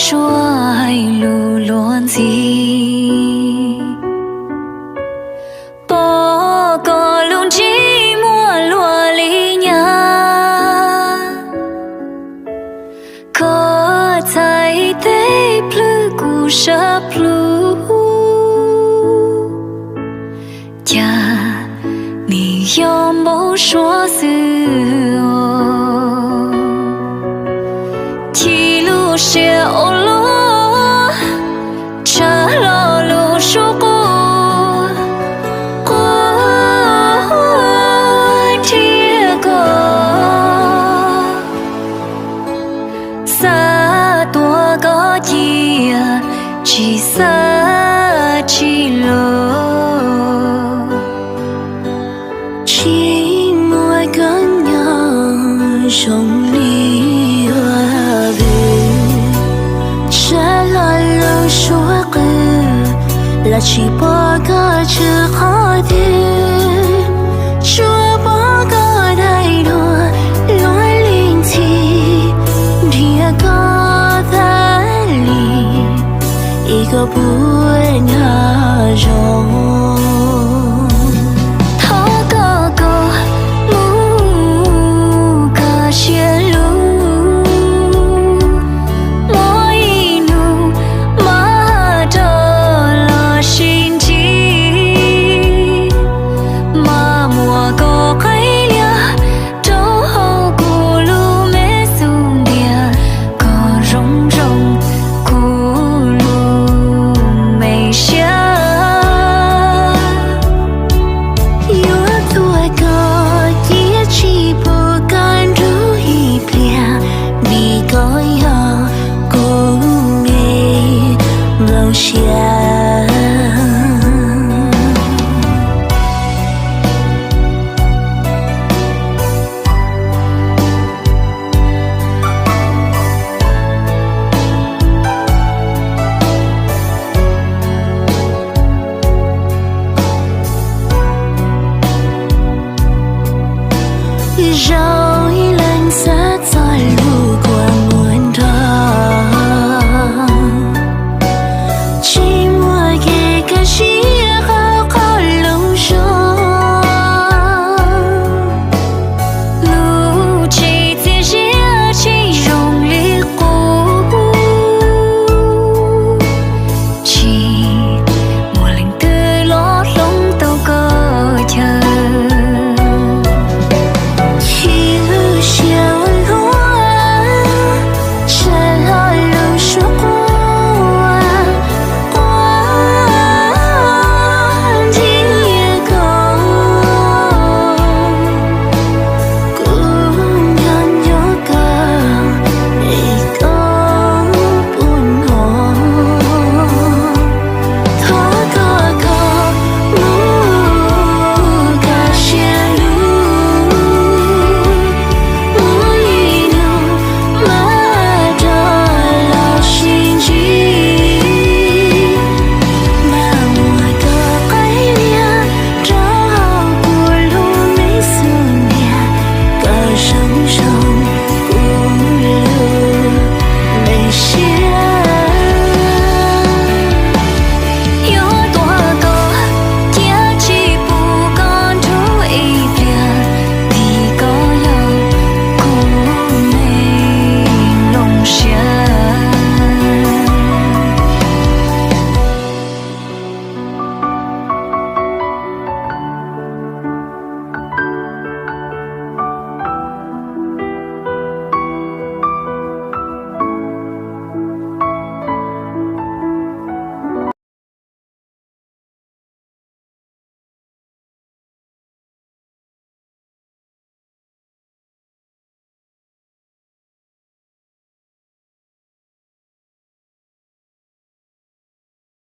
Suav hais lus luag ntxhi, pom koj lub ntsej muag luag li nyab, koj txhais tes plhws kuv sab plhu, cas nim yog npau suav xwb os. Chim lub siab ua luaj, tshaj lo lus suab quaj, quaj nrhiav koj. Xav tuav koj cia, tsis xav tsis los, tsis muaj koj nyob zoo li ua vwm. Tshaj lo lus suab qw, los tsis pom koj tsw qhov twg, tsuas pom koj dai duag luag li ntxhi, nrhiav koj tas li, ib koj puas nyob zoo. Thov koj kom mus koj siab